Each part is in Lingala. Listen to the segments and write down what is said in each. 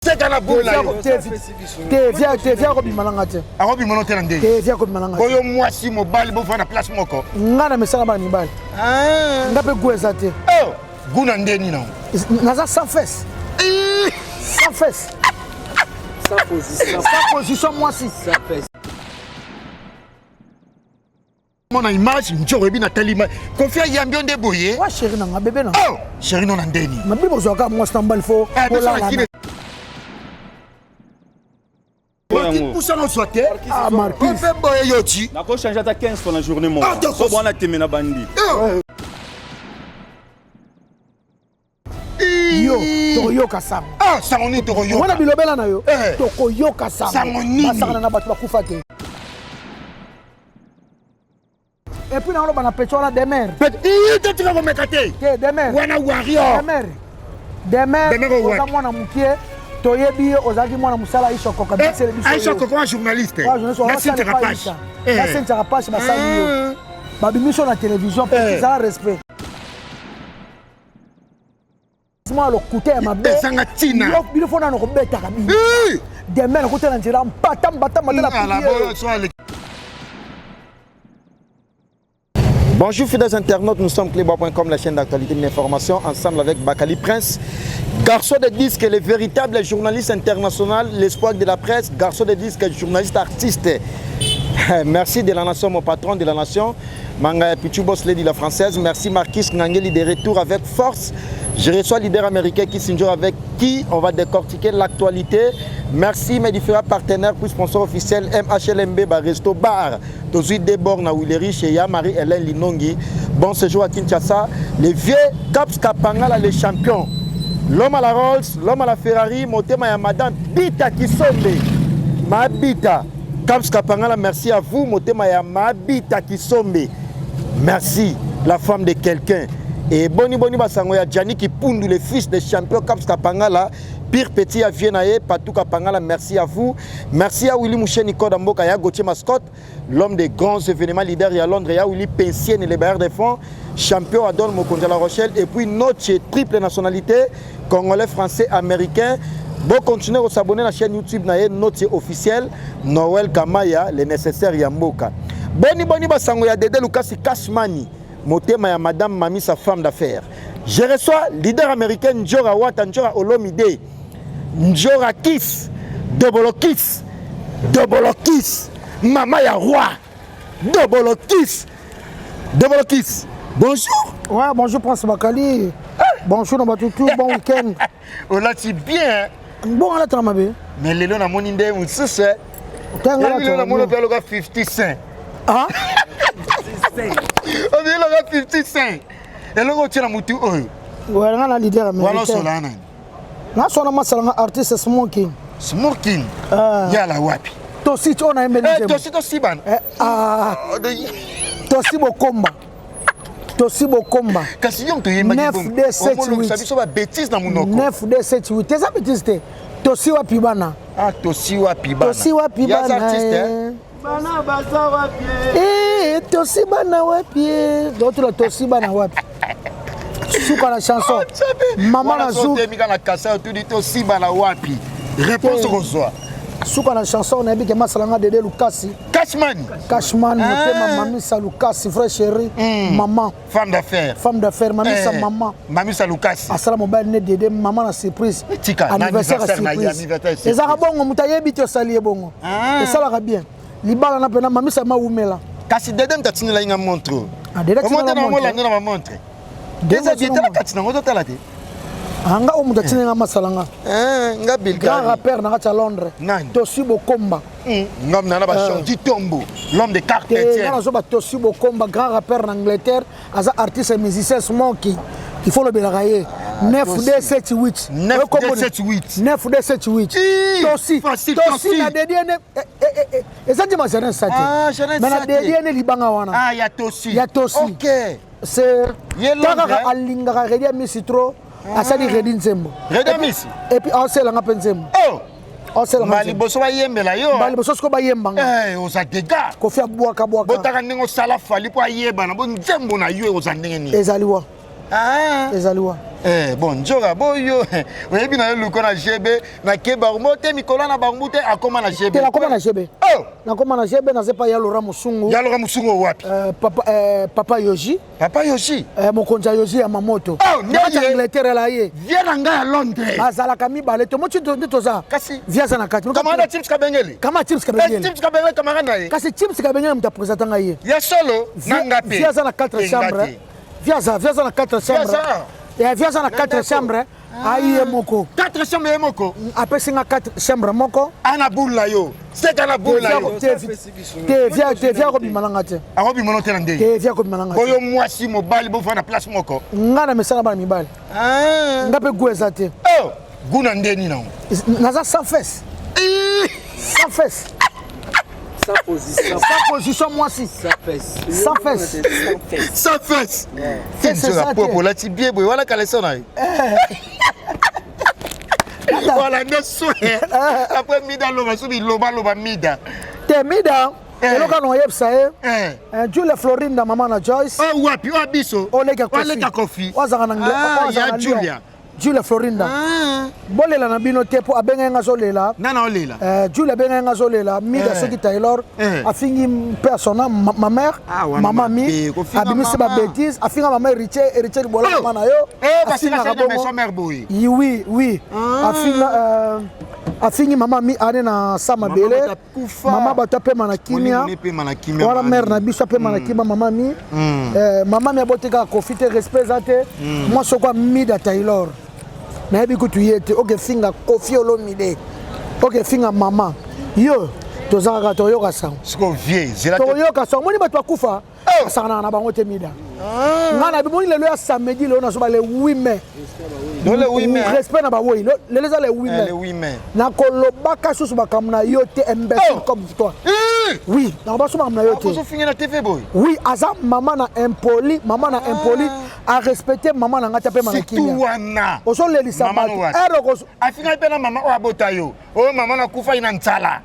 Seka na boule na yo. Te via te via akobima na nga te. Akobima no te na ndenge. Te via akobima na nga. Oyo mwasi mobali bofanda na place moko. Nga na mesana bana mibali. Ah. Nga pe goût eza te. Oh, goût na ndeni na. Naza sans fesse. Sans fesse. Sans position. Sans position mwasi. Sans fesse. Mona image njo oyebi natali image kofi ayambi yo nde boye wa chéri na nga bebe na oh chéri no na ndeni mabi bozwaka mwasi na mobali fo olala pusa nozwa te ah, mpe boye yo ti nakochange ata 15 fois na journée moko so bwana teme na bandi eh. Yo tokoyoka sango. Ah, sango nini tokoyoka? Wana bilobela na yo. Eh. Tokoyoka sango. Sango nini? Basakana na bato bakufa te. Et puis naoloba na pecho wana demer. Totika komeka te. Te demer. Wana warrior. Demer. Demer oza mwana mokie toyebi yo ozalaki mwana mosala Aisha Koka eh, bisele biso. Aisha Koka wa journaliste. Na Cynthia Kapash. Na Cynthia Kapash basali yo. Ah. Babimiso na télévision eh. ezala respect. Mwa lokuta ya mabe ezanga ntina bino fo nano kobetaka bino demain nakutana nzela mpata mpata mpata na Bonjour fidèles internautes, nous sommes clébois.com, la chaîne d'actualité de l'information, ensemble avec Bakali Prince, garçon de disque, le véritable journaliste international, l'espoir de la presse, garçon de disque, journaliste artiste. Merci de la nation, mon patron de la nation, Manga Pichu Boss Lady la française. Merci Marquis Ngangeli de retour avec force. Je reçois leader américain Kissinger avec qui on va décortiquer l'actualité. Merci mes différents partenaires puis sponsors officiels MHLMB Bar Resto Bar. Tozui Debord na Willery chez Marie-Hélène Linongi. Bon séjour à Kinshasa. Les vieux Caps Kapangala les champions. L'homme à la Rolls, l'homme à la Ferrari, Motema ya Madame Bita Kisombe. Mabita. Caps Kapangala, merci à vous. Motema ya Mabita Kisombe. Merci, la femme de quelqu'un. Et boni boni basango ya Gianni Kipundu, le fils de champion Caps Kapangala. Pire petit à Viennae, Patou Kapangala, merci à vous. Merci à Willy Moucheni Kodamboka, ya Gauthier Mascotte, l'homme des grands événements leader ya Londres, ya Willy Pensienne, le bailleur des fonds, champion Adol Mokonzi à La Rochelle, et puis notre triple nationalité, congolais, français, américain. Bon, continuez à s'abonner à la chaîne YouTube na ye Notie officielle, Noël Kamaya, le nécessaire ya mboka. Boni boni basango ya Dede Lukasi Cashmani, motema ya Madame Mami, sa femme d'affaires. Je reçois leader américain Njora Wata, Njora Olomide, Njora Kiss, Dobolo Kiss, Dobolo Kiss, Mama ya Roi, Dobolo Kiss, Dobolo Kiss. Bonjour. Ouais, bonjour Prince Bakali. Bonjour na bato tout, bon week-end. Olati bien. Bon alataka mabe. Mais lelo namoni nde mosusu. Lelo namoni mpe aloka 50 cent. Ah? Obi eloka 50 cent. Eloko otie na motu oyo. Ouais, nga na leader américain. Wana osola nani? Naswana masala nga artiste Smoking. Smoking. Yala wapi? Tosi oyo nayembeli nzembo. Tosi tosibana. Ah. Tosi bokomba. Tosi bokomba. Kasi yo moto oyembaki bongo. Biso ba bêtise na monoko. 9 2 7 8. Eza bêtise te. Tosi wapi bana? Ah, tosi wapi bana? Tosi wapi bana? Artiste, Bana baza wapi? Eh, tosi bana wapi? Dotula tosi bana wapi? Suka na chanson. Mama na zouk. Wana na kasa otuni tosi bana wapi? Réponse kozwa. Suka na chanson nayebi ke masala nga Dede Lukasi. Cashman. Cashman motema Mamisa Lukasi vrai chéri. Maman. Femme d'affaires. Femme d'affaires Mamisa maman. Mamisa Lukasi. Asala mobali ne Dede maman na surprise. Tika anniversaire surprise. Ezaka bongo moto ayebi te osali ye bongo. Esalaka bien. Libala na pena Mamisa maumela. Kasi Dede moto atindelaki nga montre. Ah, Dede atindelaki nga montre. Omonte na ba montre. Eza bien tala kati nango totala te. Anga oyo moto atindeli nga masala nga. Nga Bilgari. Grand rappeur na kati ya Londres. Nani? Tosi Bokomba. Ngam na ba Chandy Tombo, l'homme de carpentier. Nga nazo ba Tosi Bokomba, grand rappeur na Angleterre, aza artiste et musicien Smoky. Il faut lobelaka ye. 9 2 7 8. 9 2 7 8. 9 2 7 8. Tosi. Tosi na dédié ne eza ndima Jeanette Sate. Ah, Mais na dédié ne libanga wana. Ah, ya Tosi. Ya Tosi. OK. C'est kaka alingaka Redi Amisi trop. Asali Redi nzembo. Redi Amisi. Et puis aoselanga mpe nzembo. Oh. Mbala liboso bayembela yo. Mbala liboso siko bayemba nga. Eh, oza dégâts. Kofi abwaka bwaka. Botaka ndenge osala Fally po ayebana bo nzembo na yo oza ndenge nini? Ezali wa. Ah. Ezali wa. Eh, bon nzoka boyo oyebi na yo luko na gb nake barumbu te mikolo na barumbu te akoma na gb te nakoma na gb oh! Nakoma na gb, naza epai ya Laurent Mosungu. Ya Laurent Mosungu wapi? Papa Yoji. Papa Yoshi. Mokonzi ya Yoji ya Mamoto. Oh, na kati ya Angleterre la ye. Vie na ngai ya Londres. Bazalaka mibale tomoti nde toza. Kasi vie aza na kati. Camarade Chips Kabengele. Kama Chips Kabengele. Eh, Chips Kabengele camarade na ye. Kasi Chips Kabengele moto apresenta ngai ye. Ya solo na nga pe. Vie aza na 4 chambres. Vie aza na 4 chambres. Vie aza na 4 chambres. Aye moko. 4 chambre ye moko. Apesi nga 4 chambre moko. Ana boule na yo. Seka na boule na yo. Te, vie, te, vie akobima nanga te. Akobima no te na ndenge? Te, vie akobima nanga te. Oyo mwasi mobali bofanda na place moko. Nga na mesana bana mibali. Nga mpe gu eza te. Oh, gu na ndeni nango? Naza sans fesse. Sans fesse. Sans position. Sans position mwasi. Sans fesse. Sans fesse. Sans fesse. Fesse eza te. Olati bien boye wana caleçon na yo. Voilà nde soin. Après mida aloba so bilobaloba mida. Te, mida eloko na oyebisa ye, Julia Florinda, mama na Joyce. Oh, wapi oyo biso? Oleka. Oleka Kofi. Oazaka na Ya Julia. Julia Florinda, bolela na bino te mpo abengai nga azolela. Nana olela? Julia abengai nga azolela mida. Soki Taylor afingi mpe asona ma mère, mama mi abimisi babêtises, afinga mama Héritier, Héritier Libola, mama na yo. Afingaka bongo. Oui, afinga, afingi mama mi ane na sa mabele. Mama bato apema na kimia wana, mare na biso apema na kimia. Mama mi, mama mi abotekaka Kofi te, respect eza te. Mwa soko amida Taylor nayebi kutu ye te. Oke finga Kofi Olomide, oke finga mama yo, toza kaka toyoka sango. Toyoka sango. Omoni bato bakufa, basakanaka na bango te. Mida nga na bimoni lelo ya samedi, lelo nazoba le 8 mai. Respect na bawei, lelo eza le 8 mai. Nakolobaka susu makambo na yo te, imbécile comme toi. Oui, nakoba so makambo na yo te. Oui, aza mama na impoli, mama na impoli. Arespecte mama na ngai te, apema na kimia. Ozolelisa bato ere. Afingai mpe na mama oyo abota yo, oyo mama nakufai na nzala.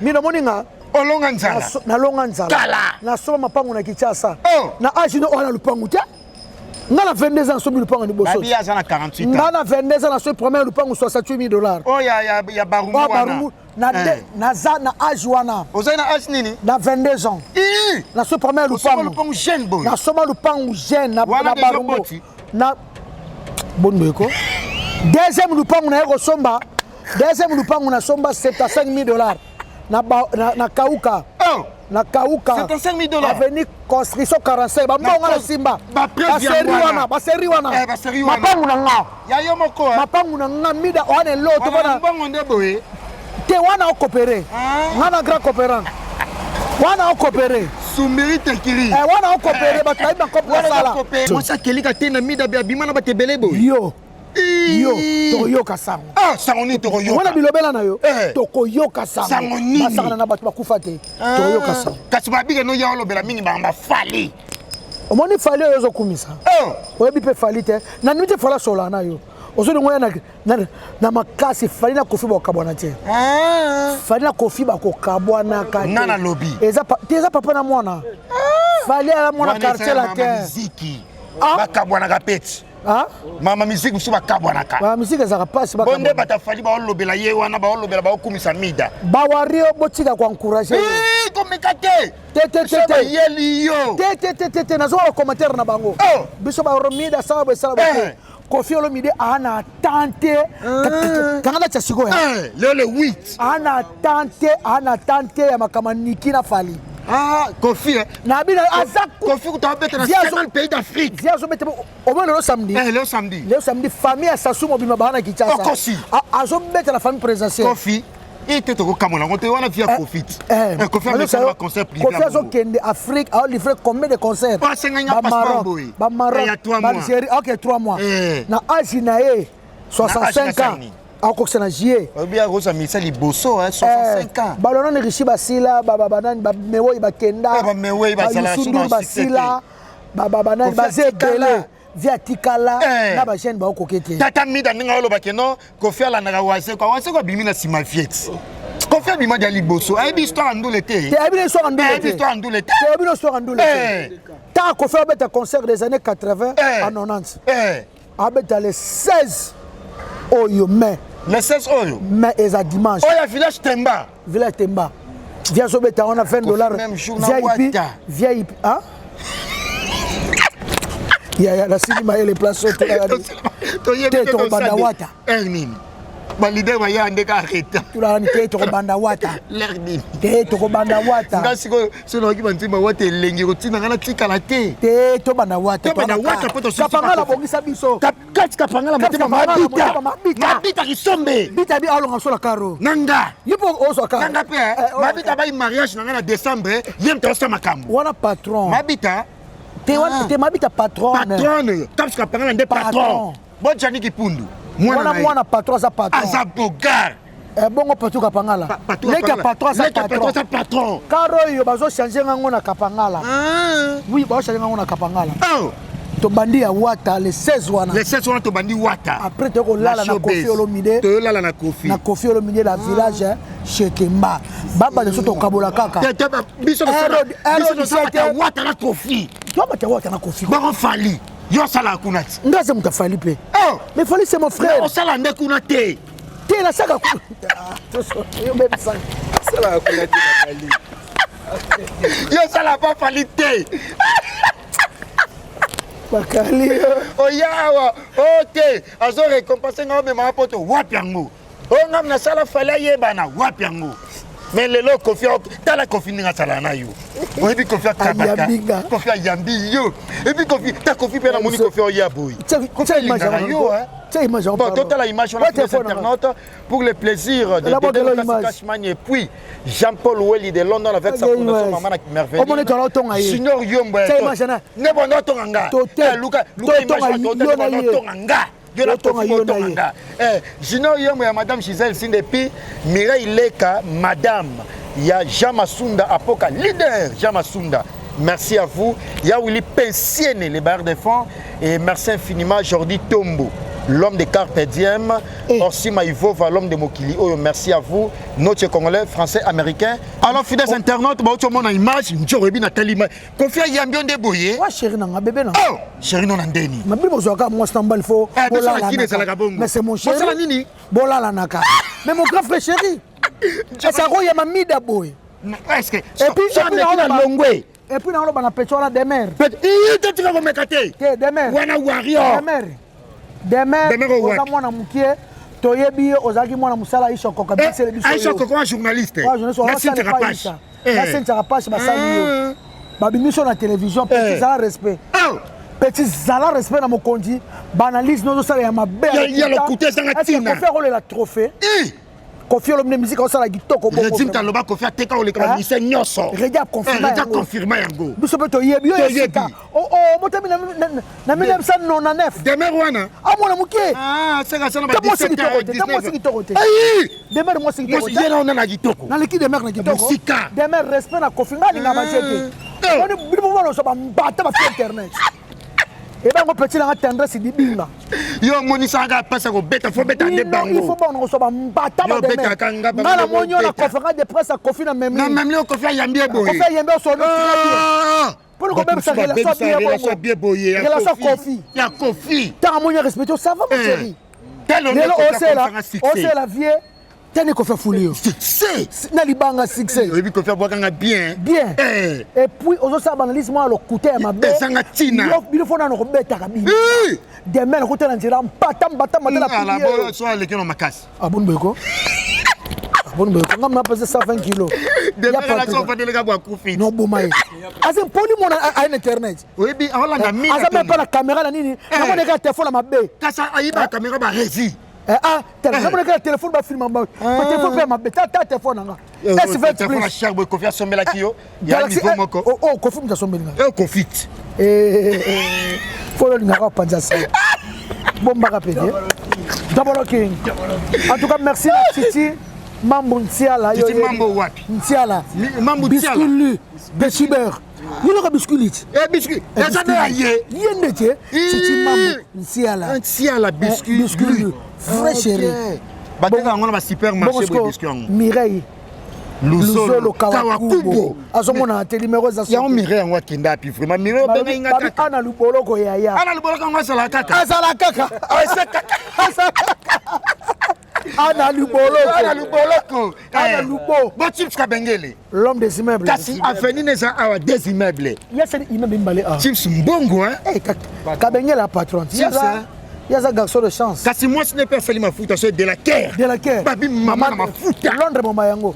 Mina moninga. Olonga nzala. Nalonga nzala, nasomba mapango na Kinshasa na age no oyo na lupangu te. Nga na 22 ans nasombi lupango liboso. Nga na 22 ans nasombi premier lupango, 68 000 $. Oyo ya Barumbu. Naza na age wana. Ozali na age nini? Na 22 ans nasombi premier lupango. Jeune boye. Nasomba lupango jeune na Barumbu na bondoeko. Deuxième lupango naye kosomba, deuxième lupango nasomba 75 000 dollars na Kauka. Oh! Na Kauka. 75 000 dollars. Avenue Construction 45. Bambongo na simba, baseri wana, baseri wana mapangu na nga. Ya yo moko. Mapangu na nga, mida wana eloto. Mbongo nde boye. Te, wana okopere nga na grand coopérant wana okopere. Sumbiri tekiri. Wana okopere, bato bayebi bakope basala. Mwasi akelika te na mida abima na bato ebele boye. Yo, yo tokoyoka sango. Ah, sango nini tokoyoka? Wana bilobela na yo, tokoyoka sango. Sango nini? Basakana na bato bakufa te, tokoyoka sango. Kasi babike no ya olobela mingi bamba Fally. Omoni Fally oyo ozokumisa, oyebi mpe Fally te. Nandimi te Fally asolaka na yo, ozolingo ya na makasi. Fally na Kofi bakokabwana te. Fally na Kofi bakokabwanaka. Nga nalobi. Te, eza papa na mwana. Fally ala mwana Quartier Latin. Bakabwanaka peti. Mama musique mosusu bakabwanaka. Mama musique ezalaka mpasi. Bo nde bato afali baolobela ye wana, baolobela, baokumisa mida. Bawario, botika koencourage. Komeka te. Te, te, te, te. Bayeli yo. Te, te, te, te, te. Nazoba bacommentaire na bango. Biso baromida asala boye, esala boye. Kofi Olomide aa na temps te. Kanga nati ya sikoyo. Leo le 8. Aa na temps te, aa na temps te ya makambo Niki na Fally. Ah, Kofi, eh. Na bino aza Kofi kuta na 50 pays d'Afrique. Vie azobeta omoi lelo samedi. Eh, lelo samedi. Lelo samedi, famille ya Sasu mobima baa na Kinshasa. Okosi. Azobeta na famille présidentielle. Kofi ete tokokamola yango te wana via Kofi. Kofi amesana baconcert privé. Kofi azokende Afrique, aolivre combien de concert? Asenga passeport boye. Bamaroc, Baalgérie, ok, 3 mois na age na ye, 65 ans akokisa na juillet. Obi akosa misa liboso 65 ans. Balonani Richi basila, banani, bamewoi bakenda, bayusundur basila, banani baza ebele. Vi atikala na bajeune, baokoke te. Tata Mida, ndenge olobake no Kofi alandaka Waseko, Waseko abimi na nsima vieti. Kofi abima dia liboso, ayebi histoire ya ndule te. Te, ayebi na histoire ya ndule te. Ayebi histoire ya ndule te. Te, ayebi na histoire ya ndule te. Eh. Tant Kofi abeta concert des années 80 Eh. à 90. Eh. Abeta le 16 oyo mai. Le 16 oyo. Mai eza dimanche. Oyo ya village Temba. Village Temba. Via zobeta wana 20 dollars. Même jour na VIP, Wata. VIP, hein? Ya ya nasili mayele place oyo Toyebi te te tokobanda tosali. wata. Heure nini? Ba leader baya ndeka arrêta. Tulala te tokobanda wata. L'heure nini? Te tokobanda wata. Nga sikoyo soki nayoki banzembo ya wata elengi kotinda nga natikala te. Te tobanda wata. Tobanda wata mpo tosusi Kapangala bakofi. bongisa biso. Kati kapangala Kati motema kapangala, mabita. motema mabita. Mabita kisombe. Bita bi alonga so la karo. Na nga. Ye mpo ozwa karo. Na nga mpe, eh. Eh, Mabita bayi mariage na nga na décembre, ye moto asala makambo. Wana patron. Mabita. Te wana te mabita patron. Patronne. Kapsi kapangala nde patron. Patron. Bojani Kipundu. Mwana Wana na ye. mwana patron aza patron. Aza bogar. Eh, bongo patron kapangala. Patron Leki ya patron aza Leki ya patron patron. aza patron. Karo oyo bazo changer ngango na kapangala. Ah. Oui, bazo changer ngango na kapangala. Oh. Tobandi ya wata le 16 wana. Le 16 wana tobandi wata. Après tokolala na showbiz. Koffi Olomide. Toyolala na Koffi. Na Koffi Olomide la village hein, chez Temba. Baba de soto kabola kaka. Te te ba biso Ero biso tosala 17 wata na Koffi. Toba ta wata na Koffi. Bongo Fally. Yo sala kuna ti. Nga se muta Fally pe. Oh. Mais Fally c'est mon frère. Osala nde kuna te. Te la saka kuna. Ah, toso. Yo même ça. Sala kuna te Fally. Yo sala pa Fally te. Bakali. Oya awa, o te, azo récompenser nga omema poto wapi yango. O nga nasala Fally ayebana wapi yango. Mais lelo Koffi tala Koffi ndenge asala na yo. Oyebi Koffi akabaka. Ayambi nga. Koffi ayambi yo. Et puis Koffi, ta Koffi pe namoni Koffi oya boye. Koffi alingaka yo hein. Tiens, image, Bon, pardon. total image, on a Ouais, fait les téléphone, internautes pour le plaisir de La banque Dédé de Lucas l'image. Cashman et puis Jean-Paul Welly de London avec sa Ok, fondation image. Maman Merveille. Oh, mon étoile, otonga ye. Junior Yombo. Tiens, image, na. Ne bon otonga nga. Tote. Eh, Luka, Luka Totonga image, yo tote, na bon ye. otonga nga. Yo na Otonga Koffi yo na otonga ye. nga. Eh, Junior Yombo ya Madame Gisèle Sinde et puis Mireille Leka, Madame, il y a Jean Masunda Apoka, leader Jean Masunda. Merci à vous. Il y a Willy Pensiene, les barres de fonds. Et merci infiniment Jordi Tombo, l'homme de Carpe Diem. Eh. Orsi Maïvova, l'homme de Mokili. Oh, merci à vous. Notre Congolais, Français, Américain. Alors, fidèles internautes, bah, tout le monde a image. Njorebi Nathalie. Kofi Yambion de Boye. Wa chéri nanga bébé nanga. Oh, chéri non andeni. Ma bibo zwaka moi c'est mbal faut. Eh, biso na kini ezalaka bongo. Mais c'est mon chéri. Bosala nini? Bolala naka. Mais mon grand frère chéri. Est-ce que ya mamida boy. Est-ce que Et puis so ameki na longwe. Et puis na bana pecho la demer. Peut-être tika komeka te. Te demer. Wana warrior. Demer. Demer. Demer oyo Oza wapi? mwana mukie. Toyebi yo ozalaki mwana mosala Aisha Koka bisele biso. Aisha yo. Koko wa journaliste. Wa journaliste, Na wa Cynthia sala Kapash. Aisha. Eh. Na Cynthia Kapash basali yo. Babimiso na télévision petit Eh. zala respect. Oh. Petit zala respect na mokonzi baanalyse nozosala ya mabe Ya lokuta ezanga ntina. Kofi akolela trophée Eh. Kofi olomide musique aosala kitoko bongo Redi mtaloba Kofi ateka oleka Hein? bamise nyonso. Redi aconfirma Eh, Redi yango. aconfirma yango. biso mpe toyebi yo Toyebi. esika omotami na 1999 Demer wana. amona moke Ah, seka sana ba Ta mwasi 17 kitoko ans, te, ta mwasi 19. kitoko te. Ayi! Demer mwasi kitoko Mwasi ye na ona na kitoko. naleki Demer na kitoko Mosika. Demer respect na Kofi nga alinga baje te Eh. oni bino mona bambata bafi internet ebango petit nanga tendresse dibinga Yo omonisaka mpasi ya kobeta fo beta nde bino il faut bango. bango kozwa bambata Yo obetaka nga, bango nga namoni yo na obeta. conférence de presse ya Kofi na Na memli memli oyo Kofi ayambi ye boye. Kofi ayembi osoni très bien Ah! Mpona kobebisa Bato mosusu relation babebisa bien relation bongo. bien boye ya Relation Kofi. Kofi. Ya Kofi. ntango amoni yo respecte ça va mon Eh. chéri Tel on est lelo Kofi osela akomisaka succès. osela vie tani Kofi afuli yo Succès. na libanga succès Oyebi Kofi abwakanga bien. bien Eh. et puis ozosala baanalyse mwa lokuta ya mabe Ezanga ntina. bino fo nano kobetaka bino Eh! demain nakotala nzela mpata mbata mbata na Ala pili bo so aleki na makasi. aboni boyeko aboni boyeko nga mna pese 120 kilo Demer ala so ofandeleka bwa kufi. noboma ye aza mponi mona aye na internet Oyebi aolanda mingi. aza mpe mpe na caméra na nini namoneka telefone ya mabe Kasa ayiba caméra ba resi. Eh, ah, namoneka telefone bafilme batelefone mpe ya mabe ta ta telefone nanga S20 Telefone plus cher boye Kofi asombelaki yo. Ya Galaxy niveau moko. oh, oh, Kofi moto asombeli nga Eh Kofi. fo olingaka opanza sa bombaka pete Double King. En tout cas, merci na Titi Mambo Ntiala. Titi Mambo wapi? Ntiala. Mambo Ntiala. Biscuit Beshiber. Yo loka biscuit lit. Eh biscuit. Eza nde ya ye. Ye nde te. Titi Mambo Ntiala. Ntiala biscuit. Biscuit. Vrai chéri. Bateka yango na ba supermarché Bongo boye biscuit yango. Mireille. Luzolo Kawakubo azomona te numéro eza yango Mireille yango akenda api vraiment Mireille obengai nga kaka ana luboloko yaya ana luboloko yango azala kaka azala kaka azala kaka ana luboloko ana luboloko ana eh. lubo bo chips kabengele l'homme des immeubles kasi avenue neza awa des immeubles ya seli immeuble mibale awa chips mbongo hein eh, kabengele patron ye aza garçon de chance kasi mwasi ne mpe asali mafuta so de la terre de la terre babi mama na mafuta londres moma yango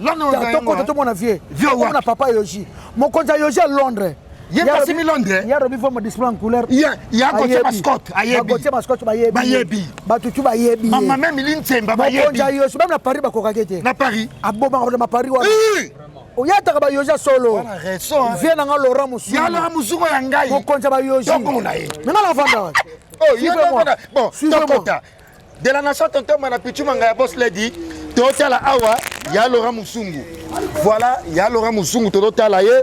tokota tomona vie omona papa yoji mokonzi ya yoji ya londres ye kasimi londres ya robi vomo display en couleur ya ya gotie mascotte ayebi gotie mascotte bayebi bayebi bato tu bayebi mama meme linsemba bayebi mokonzi ya yoji meme na paris bakokaki te na paris abomaka na paris wana oyataka bayoja solo vie na nga laurent mosusu ya ngai mokonzi ya bayoji menga navanda Oh, bon, tokota. De la nation tonton mana pichu manga ya boss lady. Totala awa ya Laurent Musungu. Voilà, ya Laurent Musungu totala ye.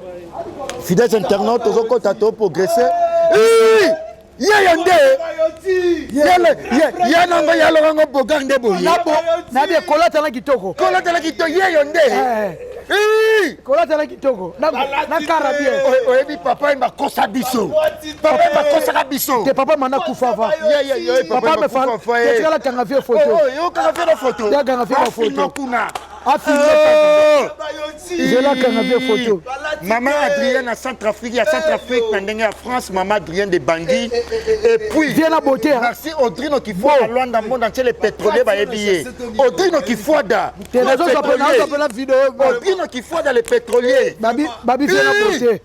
Fidèles internautes tozokota to progresser. Ye yo nde. Ye ye nango ya Laurent ngo bogar nde boye. Nabi kolata na kitoko. Kolata na kitoko ye yo nde. Eh. Kolatala kitoko na kara bien. Oyebi papa yemba kosa biso. Papa yemba kosaka biso. Te papa mana kufa va. Papa me fa. Tikala kanga vie photo. Yo kanga vie na photo. Ya kanga vie na photo. Kuna. Afilme. Zela kanga vie photo. Maman Adrienne à Centrafrique, ya Centrafrique na ndenge ya France, maman Adrienne de Bangui. Et puis Viens la beauté. Merci Audrino Kifuada Luanda monde entier les pétroliers ba yebi. Audrino Kifuada. Nazozwa video. Audrino Kifuada les pétroliers. Babi babi viens la beauté.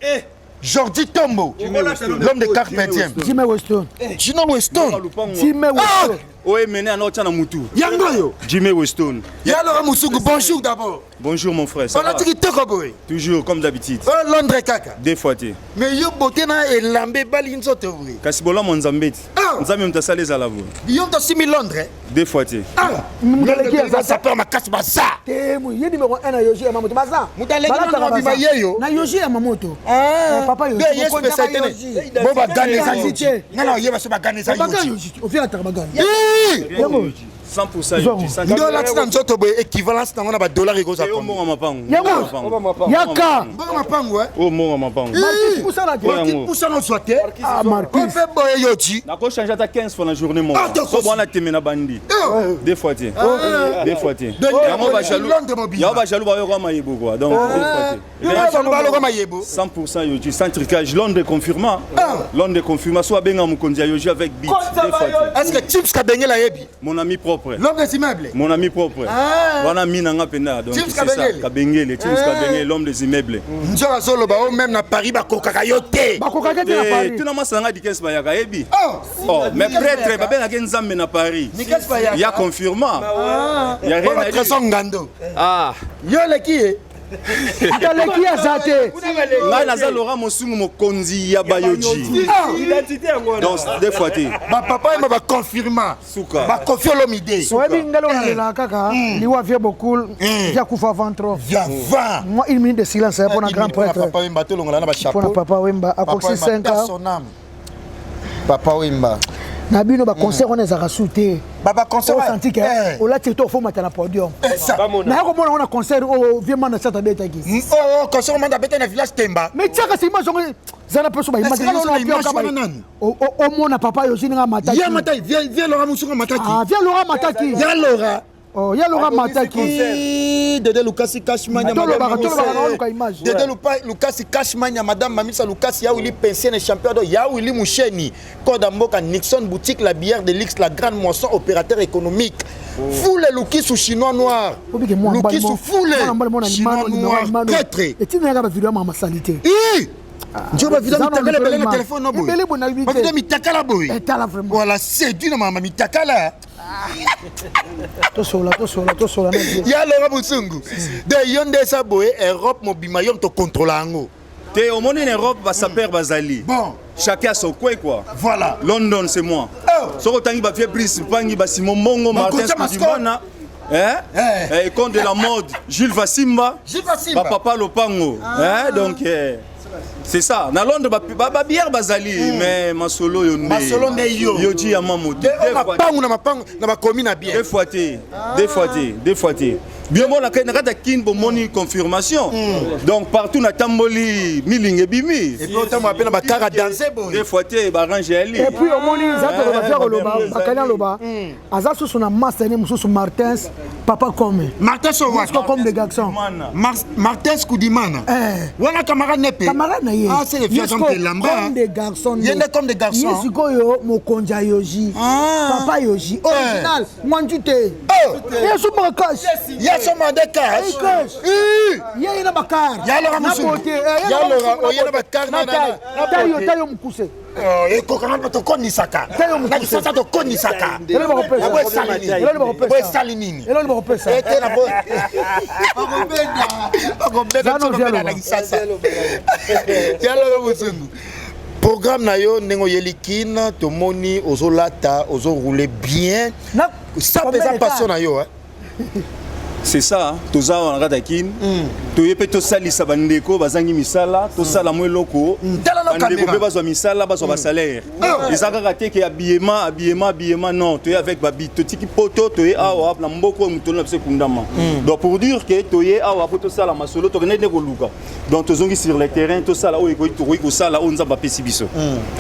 Jordi Tombo, l'homme de carpe diem. Jimmy Weston. Jimmy Weston. Jimmy Weston. Oye mene ana otya na mutu. Yango yo. Jimmy Weston. Ya Laurent Musungu, bonjour d'abord. Bonjour mon frère. Ça va? Kitoko boye. Toujours comme d'habitude. Oh Londres kaka. Deux fois te. Mais yo beauté na elambe bali nzoto boye. Kasi bolamu Nzambe ti. Nzambe moto asala ezala boye. Yo moto osimi Londres. Deux fois te. Ah! Moto aleki aza sapeur makasi baza. Te ye numéro 1 na Yoji ya Mamoto baza. Moto aleki na mobima ye yo. Na Yoji ya Mamoto. Ah. Papa Yoji. Ye spécialité ne. Bo ba gane eza Yoji. Nga na oyeba so ba gane eza Yoji. Ofia ta ba gane. Yango. 100% Yoji. Nde olati na nzoto boye équivalence nango na ba dollars ekozwa combien? Mbongo mapango. Yango. Yaka. Mbongo mapango eh. Oh mbongo mapango. Marquis pusana te. Marquis pusana ozwa te. Ah Marquis. Mpe boye Yoji. Nako changer ata 15 fois na journée moko. So bwana teme na bandi. Deux fois te. Deux fois te. Yango ba jaloux. Yango ba jaloux ba yoka mayebo quoi. Donc deux fois te. Ba jaloux ba yoka mayebo. 100% Yoji sans trucage. Londres confirma. Londres confirma so abenga mokonzi ya Yoji avec beat. Deux fois te. Est-ce que Chips Kabengela yebi? Mon ami propre. L'homme des immeubles. Mon ami propre. Ah. Wana mina nga penda donc c'est ça. Kabengele, Chips ah. Kabengele, l'homme des immeubles. Nzoka zoloba o même na Paris bakokaka yo te. Bakokaka te na Paris. Tuna masa nga dikes bayaka yebi. Oh. Oh, mais prêtre babengaka Nzambe na Paris. Nikes bayaka. Ya confirma. Ah. Ya rien à dire. Ngando. Ah. Yo leki ye. Ataleki aza te. Ngai naza Laurent Mosungu mokonzi ya Bayoji. Donc deux fois te. Ba papa yema ba confirma. Suka. Ba Koffi Olomide. Oyebi ngai lelo nalelaka kaka liwa vieux Bokul vieux akufa avant trop. Vieux avant. Moi une minute de silence hein, pona grand prêtre. Papa Wemba tolongola na ba chapeau. Pona papa Wemba akokisi 5 ans. Son âme. Papa Wemba. Na bino ba concert wana ezalaka su te. Ba concert osanti ke olati to fo mata na podium. Na yako mona wana concert oyo vieux Manda Chata abetaki. Oh concert Manda abetaki na village Temba. Mais tiaka si image yango zala mpe so ba image omona papa yosi ndenge amataki. Ye amataki vieux Laurent Musungu amataki. Ah vieux Laurent amataki. Ya Laurent. Oh, ya Laurent Mataki. Dede Lukasi Cashman ya madame Tolobaka image. Dede Lukasi Cashman ya madame Mamisa Lukasi ya Willy Pensienne champion d'or ya Willy Musheni Code Mboka Nixon boutique la bière de luxe la grande moisson opérateur économique. Oh. Foule Lukisu chinois noir. Lukisu foule chinois noir traître. Et tu n'as pas vidéo mama salité. Njo ba vidéo mitakala ebele na téléphone no boye. Ebele boye na ba vidéo mitakala boye. Etala vraiment. Voilà séduit na mama mitakala. Tosola tosola tosola na ya Laurent Musungu. De yo nde esa boye Europe mobima yo to contrôle yango. Te omoni na Europe ba sapeur bazali. Bon. Chacun son coin quoi. Voilà. London c'est moi. Oh. Soko tangi ba vieux Brice Mpangi ba Simon Mongo Martin Dimana. Hein? Eh, eh, de la mode, Jules Vassimba. Jules Vassimba. Ba papa Lopango. Ah. Hein, donc eh, c'est ça. Na Londres ba ba, ba bière bazali mm. mais masolo yo nde. Masolo nde yo. Yo ti ya mamoto. Mapangu na mapangu na ba commune na bien. Deux fois te. Deux fois te. Deux fois te. Bien bon, na kati ya Kin bomoni confirmation. Donc partout natamboli, milinga ebimi. Et puis otambola mpe na bakara danse boye. Des fois te barange yali. Et puis omoni eza toloba via koloba bakali aloba aza susu na master ne mosusu Martins papa comme Martin Sowak comme des garçons. Martin Skudimana. Wana camarade nepe. Camarade na ye. Ah, c'est les vieux hommes de Lamba. Comme des garçons. Yende comme des garçons. Ye sikoyo mokonzi ya Yoji. Papa Yoji original mwanju te. Ye sumaka cash. Ye soma de cash. Cash. Ye na bakar. Ya lora musungu. Ya lora oye na bakar na na. Tayo tayo mukuse. Ekokanga mpo tokonisaka na kisasa, tokonisaka esali nini ete na bakobeta na kisasa. Yaloko mosungu, programme na yo ndenge oyeli Kine, tomoni ozolata, ozoroule bien, ça mpenza passion na yo. C'est ça, toza awa na kati ya Kine, toye mpe tosalisa bandeko bazangi misala, tosala mwa eloko, bandeko mpe bazwa misala, bazwa basalaire. Eza kaka te ke habillement, habillement, habillement, non. Toye avec babi, totiki poto, toye awa na mboka oyo motolo na biso ekundama. Donc pour dire que toye awa po tosala masolo, tokende nde koluka. Donc tozongi sur le terrain, tosala oyo tokoki kosala, oyo Nzambe apesi biso.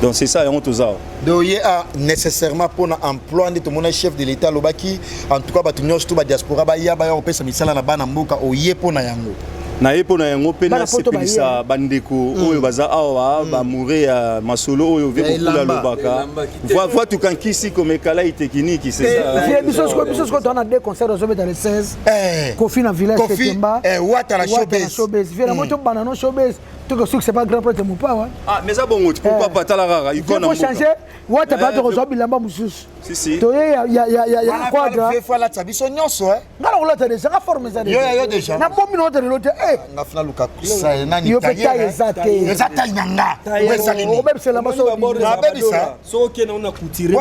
Donc c'est ça, yango toza awa. Donc ye a nécessairement mpona emploi nde tomona chef de l'État alobaki, en tout cas bato nyonso to badiaspora baya, baya kopesa misala na bana mboka. Oye mpo na yango? Naye mpo na yango mpe nasepelisa bandeko oyo baza awa, bamoure ya masolo oyo ve kokula alobaka voi tukankisi komekala itekiniki. C'est ça. Biso sikoyo toza na deux concert ozobeta le 16, Kofi na village Tekemba. Wata na Showbase. Vie na mo tobanda no Showbase, toke suki, c'est pas grand prêtre mopawa. Ah, mais eza bongo, pourquoi pas? Tala kaka icône. Changer wata mpe tokozwa bilamba mosusu, toye ya quadra. Faut alatisa biso nyonso. Nga na kolata déjà, nga forme eza. Yo déjà. Na bombi na ota lelo te. Nga funa luka. Nani? Yo mpe taille eza te. Eza taille na nga. Esali nini? Obebisela baso. Nabebisa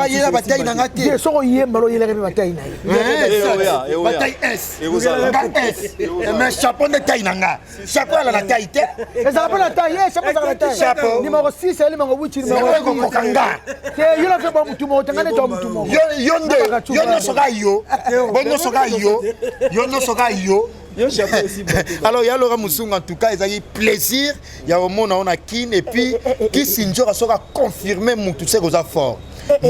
yela bataille na nga te. Soko oyemba, oyelaka mpe bataille na ye. Bataille S, nga S, mais chapeau nde taille na nga, chapeau ala na taille te. Ezala mpe na taille, chapeau ezala na taille. Chapeau. Numéro 6 eyali numéro 8, numéro ekokoka nga. Te, yo na mpe ba mutu moko te, nga neti wa mutu moko. Yo nde, yo nyonso ka yo, bo nyonso ka yo, yo nyonso ka yo. Alors ya Laura Musungu, en tout cas ezalaki plaisir ya komona o na Kine. Et puis kisi nzoka soki aconfirme mutu seke oza fort.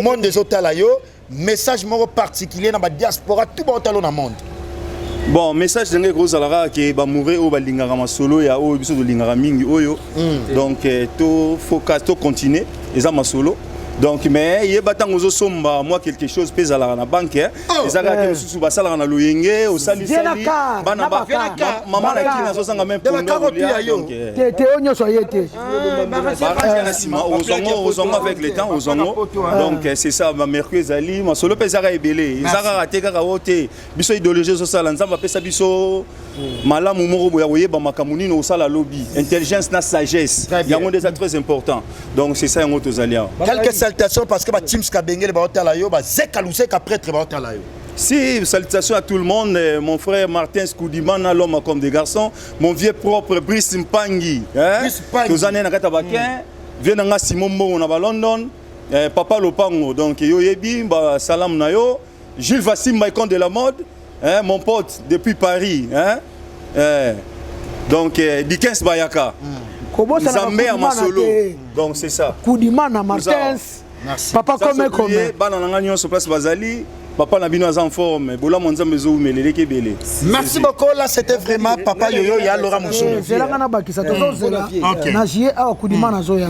Monde ezotala yo, message moko particulier na badiaspora tout baotala na monde? Bon, message ndenge ekozala kaka ke bamoure oyo balingaka masolo ya oyo biso tolingaka mingi oyo, donc to focus, to continue, eza masolo. Donc mais yeba, ntango ozosomba mwa quelque chose mpe ezalaka na banke, eza kaka ke mosusu basalaka na loyenge, osalisali bana mama na kini azozanga même pongo kolia. Te te, oyo nyonso aye te. Barange na nsima, ozongo, ozongo avec le temps, ozongo. Donc c'est ça, bamercure ezali masolo mpe ezaka ebele, eza kaka te kaka oyo te. Biso idéologie ezosala, Nzambe apesa biso malamu moko boya koyeba makambo nini osala lobi, intelligence na sagesse, yango nde eza très important. Donc c'est ça, yango tozali awa. Quelques salutations, parce que bateams kabengele baotala yo, bazeka luseka prêtre baotala yo. Si, salutations à tout le monde. Mon frère Martin Skoudimana, l'homme comme des garçons. Mon vieux propre Brice Mpangi. Hein? Brice Mpangi. Tozane na kata bakin. Vieux nanga Simon Mbongo na ba London. Papa Lopango. Donc yo yebi, ba salam na yo. Jules Vassim, icône de la mode. Hein, mon pote depuis Paris. Hein? Donc Dickens Bayaka. Nzambe ya masolo. Donc c'est ça. Kudimana Martins. Papa comme comme. Bana nanga nyonso place bazali. Papa na bino aza en forme, bolamu Nzambe ezowumela eleki ebele. Merci beaucoup. Là, c'était vraiment papa yoyo ya Laura Musungu. Zelanga na bakisa, tozozela na juillet awa Kudima nazoya,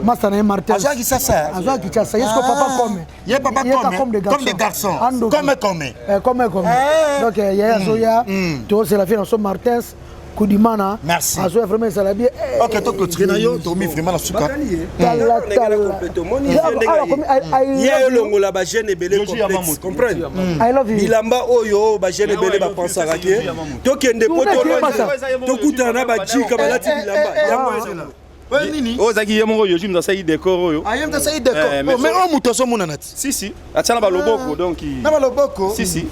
masa na ye Martin. Azwaki sasa. Azwaki Kinshasa, ye siko papa comme. Ye papa comme, comme des garçons, comme comme. Comme comme. Donc ye azoya, tozela vie na so Martins Kudimana. Merci. Azoya, vraiment ezala bien. Ok, toclôturer na yo, tomi vraiment na suka. Tala tala. Ye olongola bajeune ebele complexe, comprendre? I love you. Bilamba oyo bajeune ebele bapensaka ke tokende po tokutana na bajika balati bilamba yango. Nini? Oyo ozalaki ye moko Yoji moto asali décor oyo. Aye moto asali décor, mais oyo moto azomonana ti. Si si, atia na baloboko, donc. Na baloboko. Si si,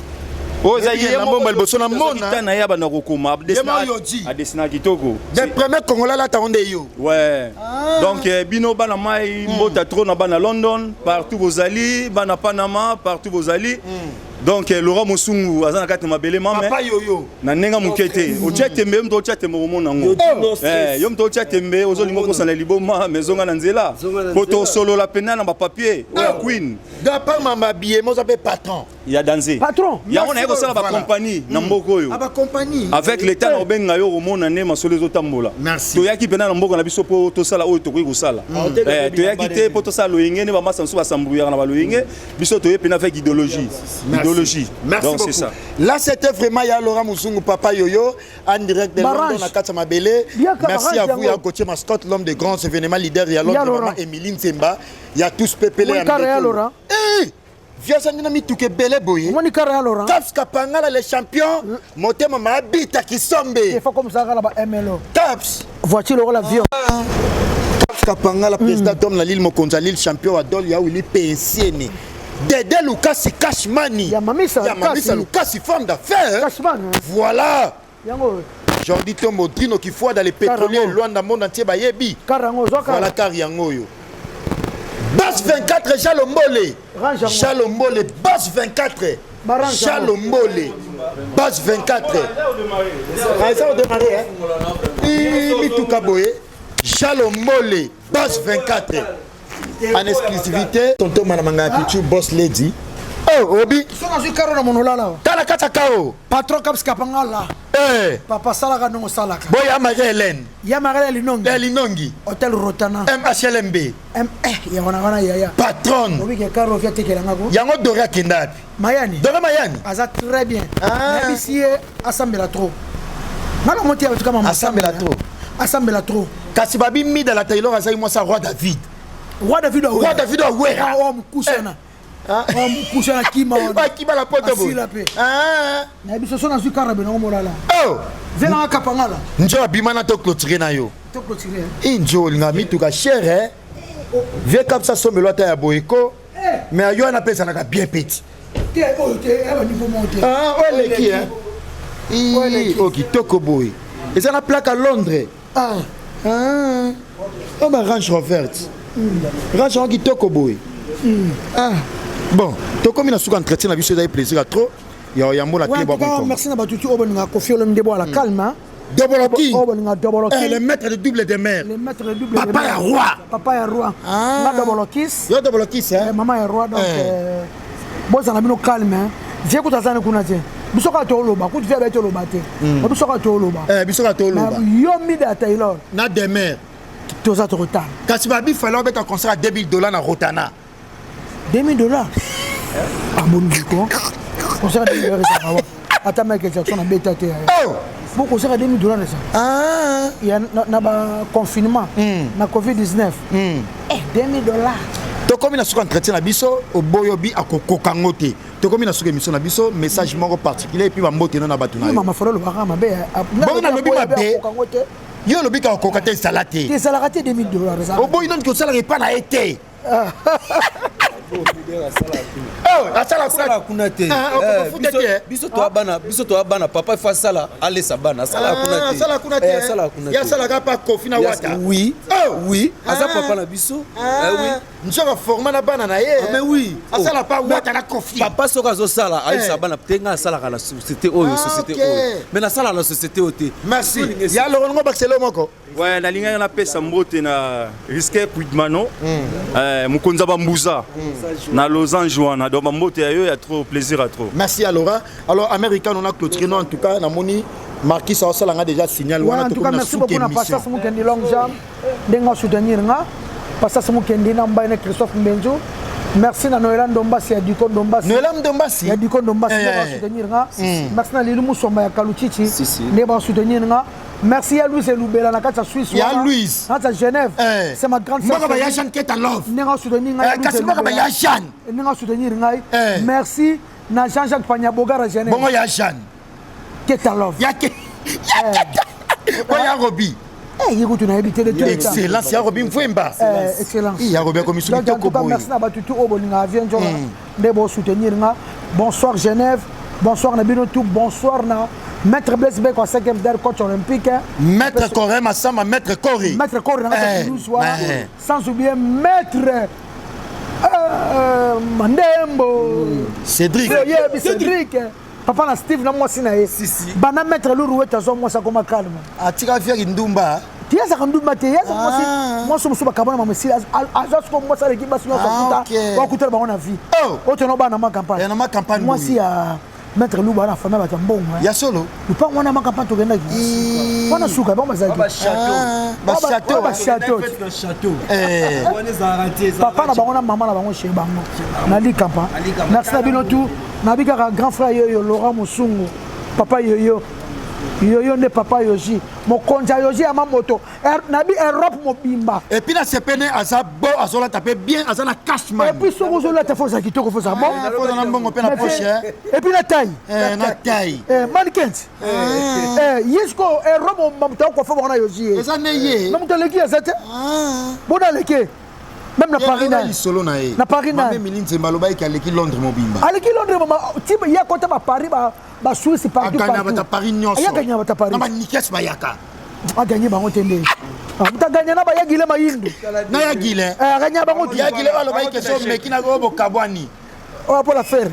oyo eza ye. Na mbomba liboso na mona. Na ye abanda kokoma, adesina kitoko. The premier Congolais alata ngo nde yo. Ouais, donc bino bana mai, mbota trop na bana London partout bozali, bana Panama partout bozali. Donc Laurent Mosungu aza na kati mabele mame. Papa yoyo. Na ndenge moke te. Otia tembe yo moto otia tembe okomona yango. Yo moto otia tembe ozolinga okosana liboma mais zonga na nzela. Po tosolola pena na ba papier oyo ya Queen. Da part mama billet moza pe patron. Ya danze. Patron. Yango naye kosala ba compagnie na mboka oyo. Ah ba compagnie. Avec l'état na obenga yo okomona nde masolo ezotambola. Merci. Toyaki pena na mboka na biso po tosala oyo tokoki kosala. Toyaki te po tosala loyenge nde bamasa mosusu basambuyaka na baloyenge. Biso toye pena avec idéologie. Idéologie. Merci Donc beaucoup. c'est ça. Là c'était vraiment ya Laurent Muzungu Papa Yoyo en direct de London na kati ya mabele. Merci à vous ya Gauthier Mascotte, l'homme de grands événements leader ya Londres, maman Emeline Nzemba, ya tous pepele ya Laurent. Eh Viasa ndina mituka ebele boye. Omoni kara ya Laurent. Caps Kapangala le champion, motema mabita kisombe. Il faut comme ça kala ba MLO. Caps. Voiture lokola avion. Caps Kapangala président d'homme la Lille mokonzi Lille champion wa Dol ya Willy Pensieni. Dede Lukasi Cash Money. Ya Mamisa. Ya Mamisa Lukasi femme d'affaires. Cash Money. Voilà. Yango. Jordi Tombo Drino qui foie dans les pétroliers Luanda monde entier bayebi. Karango zoka. Voilà car yango yo. Base 24 Jalombole. Jalombole base 24. Jalombole base 24. Ah ça a démarré hein. Mituka boye. Jalombole base 24. En exclusivité tonton Manamanga Pichu boss lady. Oh Obi. So nazwi karo na monolala. Tala kata kao. Patron Caps Kapangala. Eh. Papa salaka ndongo salaka. Boya Marie Hélène. Ya Marie Linongi. Ya Linongi. Hôtel Rotana. MHLMB. M eh ya wana wana ya ya. Patron. Obi ke karo via tekela ngako. Yango Dora akenda wapi? Mayani. Dora Mayani. Aza très bien. Ah. Nayebisi ye asambela trop. Ngala moti ya kama asambela trop. Asambela trop. Kasi babi mida la Taylor azali mwasi roi David. Roi David Roi David awera. Oh mkusana. Oh mkusana kima wana. Akima la poto bo. Asila pe. Ah. Na biso so nazwi karabe na molala. Oh. Zela nga kapangala. Njo abima na to clôturer na yo. To clôturer. Injo olinga mituka cher hein. Vieux cap ça sombelo ata ya boyeko. Mais yo wana pe ezalaka bien petit. Te oyo te ya ba niveau moko te. Ah oyo eleki hein. Oyo kitoko boye. Eza na plaque à Londres. Ah. Ah. Oh ba Range Rover. Range Rover kitoko boye. Ah. Bon, tokomi na suka entretien na biso ezali plaisir à trop. Ya yambo na ouais, te bon. Merci na batutu oyo bolinga Koffi Olomide bo la calme. Doboloki. Oh bolinga Doboloki. Eh, le maître de double de mer. Le maître de double Papa de mer. ya roi. Papa ya roi. Ah. Nga Dobolokis. Yo Dobolokis hein. Eh, maman ya roi donc eh. Bozala bino calme hein. Vieux kuta zana kuna te. Biso ka toloba, kutu vieux abeti oloba te. Biso ka toloba. Eh, biso ka toloba. Yo mida Taylor. Na demer. Toza tokotala. Kasi babi fallait obeta concert à $2000 na Rotana. $2000? Ah bon du coup. Concert à $2000 ezalaka wa. Ata Michael Jackson abeta te. Oh! Bon concert à $2000 eza. Ah! Ya na ba confinement, na Covid-19. Eh $2000. Tokomi na suka entretien na biso oboyobi akokoka ngo te. Tokomi na suka émission na biso message moko particulier et puis bambote na bato na yo. Mama Folo lobaka mabe. Bongo nalobi mabe. Yo olobi kaka kokoka te ezala te. Ezalaka te $2000 eza. Oboyi nani kosalaka epa na ye te. Oh, asala kuna te. Biso toa bana, biso toa bana, papa il faut asala, alesa bana, asala kuna te. Asala kuna te. Asala kuna te. Ya asala pa Kofi na Wata. Oui. Oui, aza papa na biso. Oui. Nzoka forma na bana na ye. Mais oui. Asala pa Wata na Kofi. Papa soki azosala, ayebisa bana te nga asalaka na société oyo, société oyo. Mais nasala na société oyo te. Merci. Ya Laurent Bakiselo moko. Ouais, nalingaki napesa mbote na Risque Puigmano, mokonzi ya bambuza na losange wana. Donc bambote ya yo ya trop plaisir à trop. Merci à Laura. Alors Américain on a clôturé non en tout cas namoni Marquis aosalanga déjà signal wana. En tout cas merci beaucoup na Pasteur Mukendi Long Jam ndenga soutenir nga Pasteur Mukendi na mbaye na Christophe Mbenzo. Merci na Noël Ndombasi ya Diko Ndombasi. Noël Ndombasi ya Diko Ndombasi ndenga soutenir nga. Merci na Lilu Musomba ya Kaluchichi ndenga soutenir nga. Merci à Louise Loubela, na kati Suisse. Ya Louise. Na kati Genève. C'est ma grande sœur. Mboka ba ya Jeanne Keta Love. Nenga soutenir ngai. Kasi mboka ba ya Jeanne. Nenga soutenir ngai. Merci na Jean-Jacques Panyabogara Genève. Bongo ya Jeanne. Keta Love. Ya ke. Ya Keta. Bo ya Robi. Eh, yikutu na yebi tele tout. Excellence ya Robi Mfwemba. Excellence. Ya Robi akomi soki toko boye. Merci na batutu oyo bolinga avion nzoka. Nde bo soutenir nga. Bonsoir Genève. Bonsoir na bino tout. Bonsoir na Maître Blaise Beko, 5e der coach olympique. Maître Coré Massamba, Maître Coré. Maître Coré, sans oublier Maître Mandembo. Cédric. Oyebi Cédric. Papa na Steve na mwasi na ye. Bana maître Lourou weta zo mwasi akoma calme. Atika fiaki ndumba. Ti azaka ndumba te, ye aza mwasi, mwasi mosusu bakabona mama esili, aza siko mwasi aleki basi nyonso akuta, wakutala bango na vie. Oyo tona bana ma campagne. Ya na ma campagne. Mwasi ya maître Luba na famille bato ya mbongo. Ya solo. Lupango wana ma campagne tokendaki. Wana suka bango bazalaki. Ba château. Ba château. Papa na bango na mama na bango chez bango. Na likampa. Merci na bino tout. Nabi kaka grand frère yoyo Laurent Musungu. Papa yoyo. Yoyo nde papa Yoji. Mokonzi ya Yoji ya mamoto. Nabi Europe mobimba. Et puis na sepene aza beau azolata pe bien aza na cash man. Et puis soki ozolata faut ozala kitoko faut ozala bon. Faut ozala mbongo pe na poche. Et puis na taille. Na taille. Mannequin. Ye sikoyo Europe mobimba moto akofa bango na Yoji ye. Eza ne ye. Na moto aleki aza te. Bona aleki. Même na Paris na lisolo na ye. Na Paris na. Mame Mili Nzemba alobaki aleki Londres mobimba. Aleki Londres mobimba ti ye akota ba Paris ba ba Suisse partout partout. Aganya bata Paris nyonso. Ayaka ganya bata Paris. Na ba Nikes bayaka. Aganye bango te nde. Mutu aganya na ba Yagile Mayindu. Na Yagile. Aganya bango te. Yagile alobaki question meki na oyo bokabwani. Oyo pour la faire.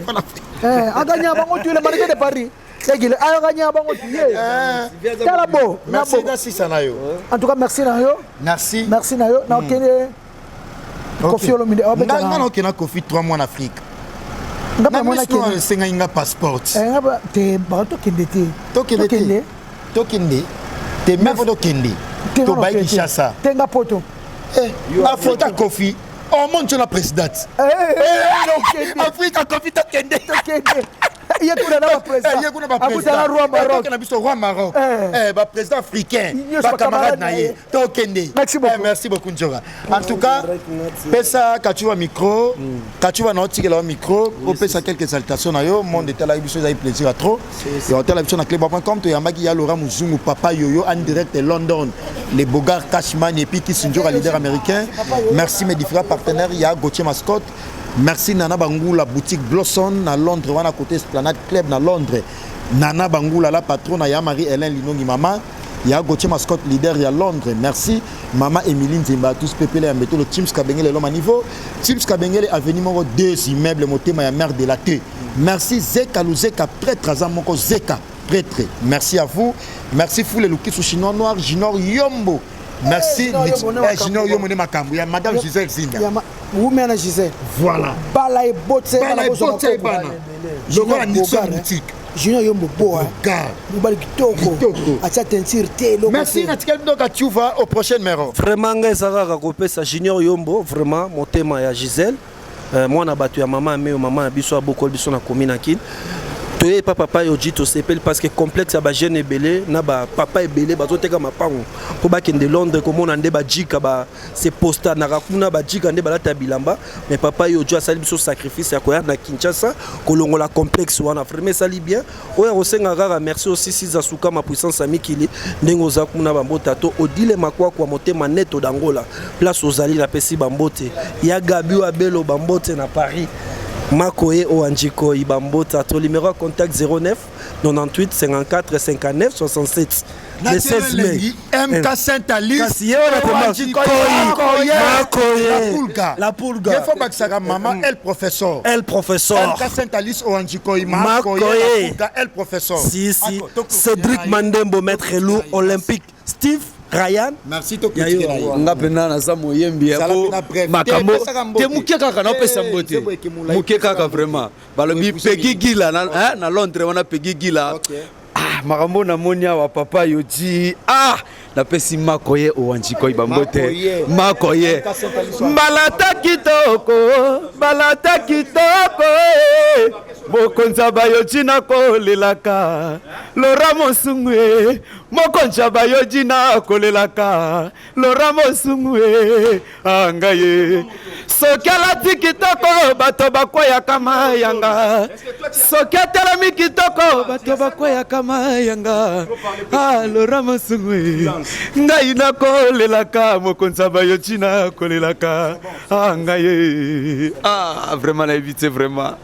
Aganya bango tu le mannequin de Paris. Yagile aganya bango tu ye. Tala bo. Merci na sisa na yo. En tout cas merci na yo. Merci. Merci na yo. Na okende Kofi Olomide. Nga nga na okenda Kofi 3 mois en Afrique. Nga pa mona kende. Esengai nga passeport. Nga ba te ba tokende te. Tokende te. Tokende. Te mais faut tokende. To bayi Kinshasa. Te nga poto. Afrika Kofi. Oh mon Dieu la présidente. Afrika Kofi tokende. Tokende. Ye kuna na ba président. Ye kuna ba président. Abuta na roi Maroc. Na biso roi Maroc. Ba président africain. Ba camarade na ye. Tokende. Merci beaucoup. Merci beaucoup Ndjora. En tout cas, pesa Kachuba micro, Kachuba na otikela wa micro, opesa quelques salutations na yo, monde etala biso ezali plaisir à trop. Et otala biso na cleboa.com to yambaki ya Laurent Muzungu, papa Yoyo en direct de London, les Bogart Cashman et puis Kisindjora leader américain. Merci mes différents partenaires, il y a Gauthier Mascotte. Merci Nana Bangoula boutique Blossom na Londres wana côté Esplanade Club na Londres. Nana Bangoula la patronne ya Marie-Hélène Linongi mama. Il y a Gauthier Mascotte, leader, il y a Londres. Merci. Maman Émilie Nzimba, tous Pépélé, Ambeto, le Teams Kabengele, l'homme à niveau. Teams Kabengele, avenue Moro, 2 immeubles, Motema, ya mère de la T. Merci Zeka Luzeka, prêtre, Azamoko Zeka, prêtre. Merci à vous. Merci Foule Lukisu, Chinois Noir, Junior Yombo. Merci. Junior Yombo de Makambu. Il y a Madame Gisèle Zinda. Oumena Gisèle. Voilà. Bala et Botse, Bala et Botse, Bana. Lokola Nixon boutique. Junior Yombo boa. Mobali kitoko. Atia teinture te eloko. Merci natikali bino Kachuva au prochain numéro. Vraiment ngai eza kaka kopesa Junior Yombo vraiment motema ya Gisèle. Mwana bato ya mama ameo mama na biso abokoli biso na commune na Kin. Toye pa papa Yoji tosepeli parce que complexe ya ba jeune ebele na ba papa ebele bazoteka mapango po bakende Londres komona nde bajika ba se posta na kuna bajika nde balata bilamba mais papa Yoji asali biso sacrifice ya koya na Kinshasa kolongola complexe wana vraiment esali bien oyo akosenga kaka merci aussi Siza Suka ma puissance ya mikili ndenge oza kuna bambota to Odile Makwakwa motema neto d'Angola place ozali napesi bambote ya Gabi Abelo bambote na Paris Makoye Oanjiko Ibambota to numéro contact 09 98 54 59 67 le 16 mai MK Saint Alice kasi ye wana Makoye Makoye la pulga il faut bakisaka maman el professeur el professeur MK Saint Alice Oanjiko Makoye la pulga el professeur si si Cédric Mandembo maître lourd olympique Steve Ryan. Merci to nga pena naza moyembi ya po makambo te muke kaka naopesa mbote muke kaka vraiment balobi Peggy Gila na Londres wana Peggy Gila ah makambo namoni awa papa Yoji ah napesi Makoye Owanjikoi bambote Makoye mbalata kitoko balata kitoko mokonzi bayoji nakolelaka Laura Mosungu mokonzi bayoji nakolelaka Laura Mosungu angaye soki alati kitoko bato bakweyaka mayanga soki atelemi kitoko bato bakweyaka mayanga ah Laura Mosungu ngai nakolelaka mokonzi bayoji nakolelaka angaye ah vraiment na éviter vraiment.